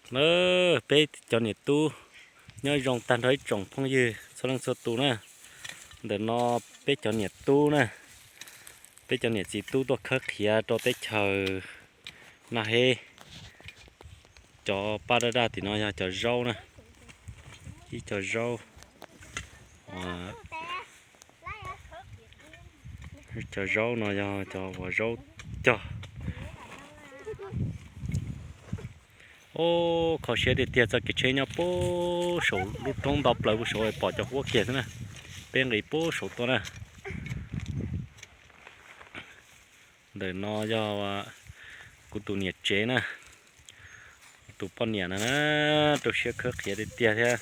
Na, peb cov niam tub nyob zoo tag nrho ib tsoom phooj ywg txhua leej txhua tus na. Ntawm no peb cov niam tub na, peb cov niam txiv tub tuaj khawb qhiav rau teb chaws Naj Heb. Cov paj daj daj tim no yog cov zaub na, ib co zaub. Cov zaub no yog cov uas zaub cog. Os, kho siab tiag tiag, txoj kev tsheb nyob puag saum lub roob nto plaws puag saud pom cov huab kiag xwb na. Peb nqis puag saum tuaj na. Ntawm no yog kuv tus niam tsev na, tus poj niam no na, rau siab khawb qhiav tiag tiag thiab.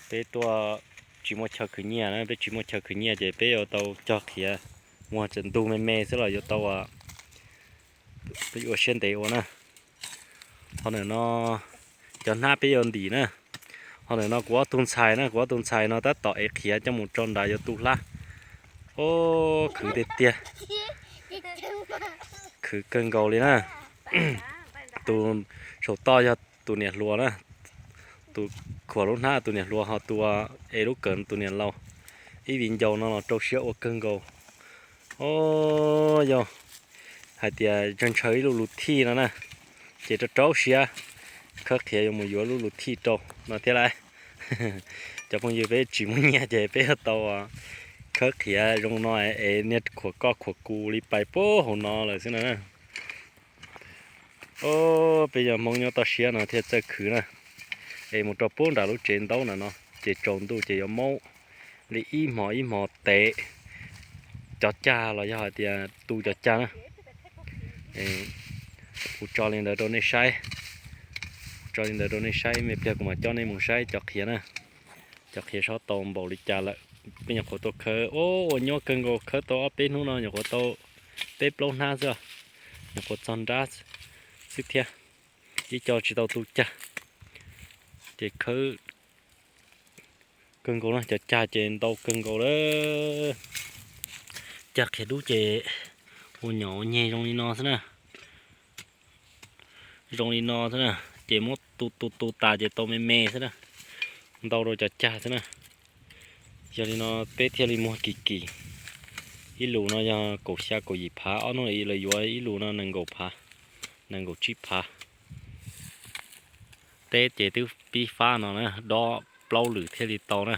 Peb tuaj tsis muaj chaw khwv nyiaj na, peb tsis muaj chaw khwv nyiaj ces peb yuav tau cog qhiav, muag tsaus ntuj me me xwb los yuav tau ua siab ntev ua na. Ho ntawm no cov hnab peb yuav ntim na. Ho ntawm no kuv ob tug ntxhais na, kuv ob tug ntxhais no tab tom ev qhiav coj mus tso nrad yuav tu hlab. Os, khwv tiag tiag, khwv kawg nkaus li na. Tus saum toj yog tus niam hluas na, tus khuam lub hnab tus niam hluas, ho tus ev lub kawm tus niam laus. Ib viv ncaus no los rau siab ua kawg nkaus. Os, yog hais tias ntshaw ntshaw ib lub lus thij no na, ces rau rau siab khawb qhiav yuav mus yuav lub lus thij rau no thiab lauj. Cov phooj ywg, peb tsis muaj nyiaj ces peb yuav tau khawb qhiav zoo no es niag khuam koj khuam kuv li pais puag hauv no lawm xwb na. Os, peb yog Hmoob nyob toj siab no thiaj txawj khwv na. Es mus rau puag nram lub tsev ntaub ntawm no ces tsaus ntuj ces yuav maub li ib hmos ib hmos tev cov cag los yog hais tias tu cov cag na. Kuv tso li ntawd rau nej saib, kuv tso li ntawd rau nej saib, me pliag kuv mam coj nej mus saib cov qhiav na. Cov qhiav sab tau npaum li cas lawm. Peb nyuam qhuav tau khawb, os, ua nyuaj kawg nkaus, khawb tau ob peb hnub no nyuam qhuav tau peb plaub hnab xwb, nyuam qhuav txog nrab xwb thiab. Ib co tsis tau tu cag, ces khawb kawg nkaus na, cov cag ces ntau kawg nkaus lawm. Cag qhiav dub ces ua nyom ua nyeg zoo li no xwb na. Zoo li no xwb na, ces muab tu tu tu tas ces tau me me xwb na. Ntau rau cov cag xwb na. Yog li no peb thiaj li muag kim kim. Ib lus no yog kaum xya kaum yim phav, ob hnub lawv yuav ib lus no nees nkaum phav, nees nkaum tsib phav. Teb ces twb pib fab no na, dob plaub lwm thiaj li tau na.